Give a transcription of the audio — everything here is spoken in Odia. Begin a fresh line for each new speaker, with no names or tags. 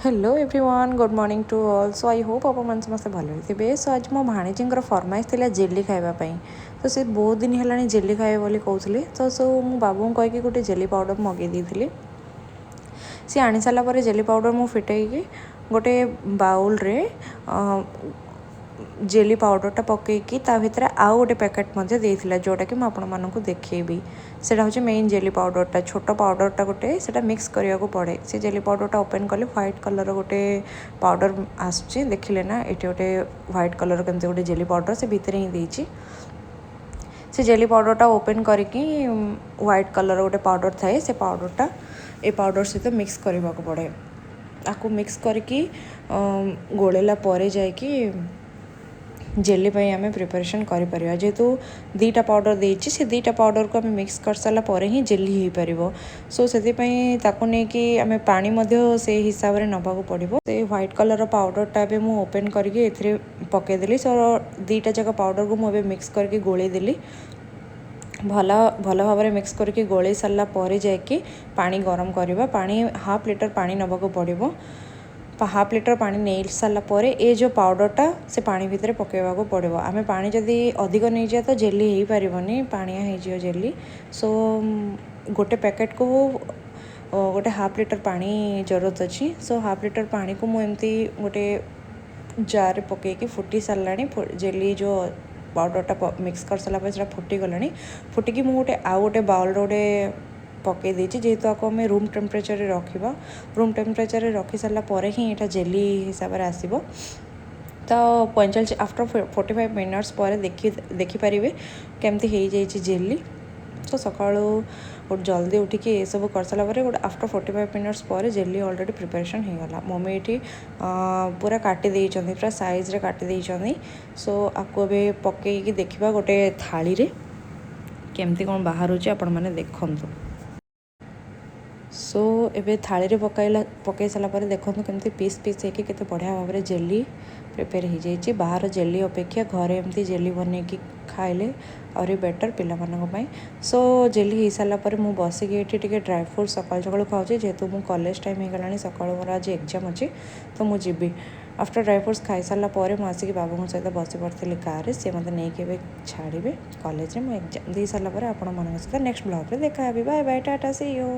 Hello everyone, good morning to all. So I hope ଆପଣମାନେ ସମସ୍ତେ ଭଲରେ ଥିବେ। ସୋ ଆଜି ମୋ ଭାଣିଜୀଙ୍କର ଫରମାଇଶ ଥିଲା ଜେଲି ଖାଇବା ପାଇଁ। ତ ସେ ବହୁତ ଦିନ ହେଲାଣି ଜେଲି ଖାଇବେ ବୋଲି କହୁଥିଲେ। ତ ସୋ ମୁଁ ବାବୁଙ୍କୁ କହିକି ଗୋଟେ ଜେଲି ପାଉଡ଼ର ମଗେଇ ଦେଇଥିଲି। ସିଏ ଆଣି ସାରିଲା ପରେ ଜେଲି ପାଉଡ଼ର ମୁଁ ଫିଟେଇକି ଗୋଟେ ବାଉଲରେ ଜେଲି ପାଉଡ଼ରଟା ପକେଇକି ତା ଭିତରେ ଆଉ ଗୋଟେ ପ୍ୟାକେଟ୍ ମଧ୍ୟ ଦେଇଥିଲା, ଯେଉଁଟାକି ମୁଁ ଆପଣମାନଙ୍କୁ ଦେଖେଇବି। ସେଇଟା ହେଉଛି ମେନ୍ ଜେଲି ପାଉଡ଼ରଟା। ଛୋଟ ପାଉଡ଼ରଟା ଗୋଟେ, ସେଇଟା ମିକ୍ସ କରିବାକୁ ପଡ଼େ। ସେ ଜେଲି ପାଉଡ଼ରଟା ଓପେନ୍ କଲେ ହ୍ୱାଇଟ୍ କଲର୍ ଗୋଟେ ପାଉଡ଼ର ଆସୁଛି। ଦେଖିଲେ ନା, ଏଠି ଗୋଟେ ହ୍ୱାଇଟ୍ କଲର୍ କେମିତି ଗୋଟେ ଜେଲି ପାଉଡ଼ର ସେ ଭିତରେ ହିଁ ଦେଇଛି। ସେ ଜେଲି ପାଉଡ଼ରଟା ଓପେନ୍ କରିକି ହ୍ୱାଇଟ୍ କଲର୍ ଗୋଟେ ପାଉଡ଼ର ଥାଏ, ସେ ପାଉଡ଼ରଟା ଏ ପାଉଡ଼ର ସହିତ ମିକ୍ସ କରିବାକୁ ପଡ଼େ। ତାକୁ ମିକ୍ସ କରିକି ଗୋଳେଇଲା ପରେ ଯାଇକି ଜେଲି ପାଇଁ ଆମେ ପ୍ରିପାରେସନ୍ କରିପାରିବା। ଯେହେତୁ ଦୁଇଟା ପାଉଡ଼ର ଦେଇଛି, ସେ ଦୁଇଟା ପାଉଡ଼ରକୁ ଆମେ ମିକ୍ସ କରିସାରିଲା ପରେ ହିଁ ଜେଲି ହେଇପାରିବ। ସୋ ସେଥିପାଇଁ ତାକୁ ନେଇକି ଆମେ ପାଣି ମଧ୍ୟ ସେଇ ହିସାବରେ ନେବାକୁ ପଡ଼ିବ। ସେ ହ୍ୱାଇଟ୍ କଲର୍ର ପାଉଡ଼ରଟା ଏବେ ମୁଁ ଓପେନ୍ କରିକି ଏଥିରେ ପକାଇଦେଲି। ସୋ ଦୁଇଟା ଯାକ ପାଉଡ଼ରକୁ ମୁଁ ଏବେ ମିକ୍ସ କରିକି ଗୋଳେଇ ଦେଲି। ଭଲ ଭଲ ଭାବରେ ମିକ୍ସ କରିକି ଗୋଳେଇ ସାରିଲା ପରେ ଯାଇକି ପାଣି ଗରମ କରିବା। ପାଣି ହାଫ୍ ଲିଟର ପାଣି ନେବାକୁ ପଡ଼ିବ। ହାଫ୍ ଲିଟର ପାଣି ନେଇ ସାରିଲା ପରେ ଏ ଯେଉଁ ପାଉଡ଼ରଟା ସେ ପାଣି ଭିତରେ ପକାଇବାକୁ ପଡ଼ିବ। ଆମେ ପାଣି ଯଦି ଅଧିକ ନେଇଯିବା ତ ଜେଲି ହେଇପାରିବନି, ପାଣିଆ ହେଇଯିବ ଜେଲି। ସୋ ଗୋଟେ ପ୍ୟାକେଟ୍କୁ ଗୋଟେ ହାଫ୍ ଲିଟର ପାଣି ଜରୁରତ ଅଛି। ସୋ ହାଫ୍ ଲିଟର ପାଣିକୁ ମୁଁ ଏମିତି ଗୋଟେ ଜାର୍ରେ ପକାଇକି ଫୁଟି ସାରିଲାଣି। ଜେଲି ଯେଉଁ ପାଉଡ଼ରଟା ମିକ୍ସ କରିସାରିଲା ପରେ ସେଇଟା ଫୁଟିଗଲାଣି। ଫୁଟିକି ମୁଁ ଗୋଟେ ଆଉ ଗୋଟେ ବାଉଲ୍ର ଗୋଟେ ପକାଇ ଦେଇଛି, ଯେହେତୁ ଆକୁ ଆମେ ରୁମ୍ ଟେମ୍ପରେଚର୍ରେ ରଖିବା। ରୁମ୍ ଟେମ୍ପରେଚର୍ରେ ରଖି ସାରିଲା ପରେ ହିଁ ଏଇଟା ଜେଲି ହିସାବରେ ଆସିବ। ତ 45, ଆଫ୍ଟର 45 ମିନିଟ୍ସ ପରେ ଦେଖିପାରିବେ କେମିତି ହେଇଯାଇଛି ଜେଲି। ତ ସକାଳୁ ଜଲ୍ଦି ଉଠିକି ଏସବୁ କରିସାରିଲା ପରେ ଗୋଟେ ଆଫ୍ଟର 45 ମିନିଟ୍ସ ପରେ ଜେଲି ଅଲରେଡ଼ି ପ୍ରିପାରେସନ୍ ହେଇଗଲା। ମମି ଏଇଠି ପୁରା କାଟି ଦେଇଛନ୍ତି, ପୁରା ସାଇଜ୍ରେ କାଟି ଦେଇଛନ୍ତି। ସୋ ଆକୁ ଏବେ ପକେଇକି ଦେଖିବା ଗୋଟେ ଥାଳିରେ କେମିତି କ'ଣ ବାହାରୁଛି, ଆପଣମାନେ ଦେଖନ୍ତୁ। ସୋ ଏବେ ଥାଳିରେ ପକାଇ ସାରିଲା ପରେ ଦେଖନ୍ତୁ କେମିତି ପିସ୍ ପିସ୍ ହେଇକି କେତେ ବଢ଼ିଆ ଭାବରେ ଜେଲି ପ୍ରିପେୟାର ହେଇଯାଇଛି। ବାହାର ଜେଲି ଅପେକ୍ଷା ଘରେ ଏମିତି ଜେଲି ବନେଇକି ଖାଇଲେ ଆହୁରି ବେଟର୍ ପିଲାମାନଙ୍କ ପାଇଁ। ସୋ ଜେଲି ହେଇସାରିଲା ପରେ ମୁଁ ବସିକି ଏଠି ଟିକେ ଡ୍ରାଏ ଫ୍ରୁଟ୍ସ ସକାଳୁ ସକାଳୁ ଖାଉଛି, ଯେହେତୁ ମୁଁ କଲେଜ ଟାଇମ୍ ହେଇଗଲାଣି। ସକାଳୁ ମୋର ଆଜି ଏକ୍ଜାମ୍ ଅଛି, ତ ମୁଁ ଯିବି। ଆଫ୍ଟର ଡ୍ରାଏ ଫ୍ରୁଟ୍ସ ଖାଇସାରିଲା ପରେ ମୁଁ ଆସିକି ବାବୁଙ୍କ ସହିତ ବସି ପଡ଼ିଥିଲି କାର୍ରେ। ସେ ମୋତେ ନେଇକି ଏବେ ଛାଡ଼ିବେ କଲେଜରେ। ମୁଁ ଏକ୍ଜାମ୍ ଦେଇ ସାରିଲା ପରେ ଆପଣମାନଙ୍କ ସହିତ ନେକ୍ସଟ ବ୍ଲଗ୍ରେ ଦେଖା ହେବି। Bye bye, tata, see you.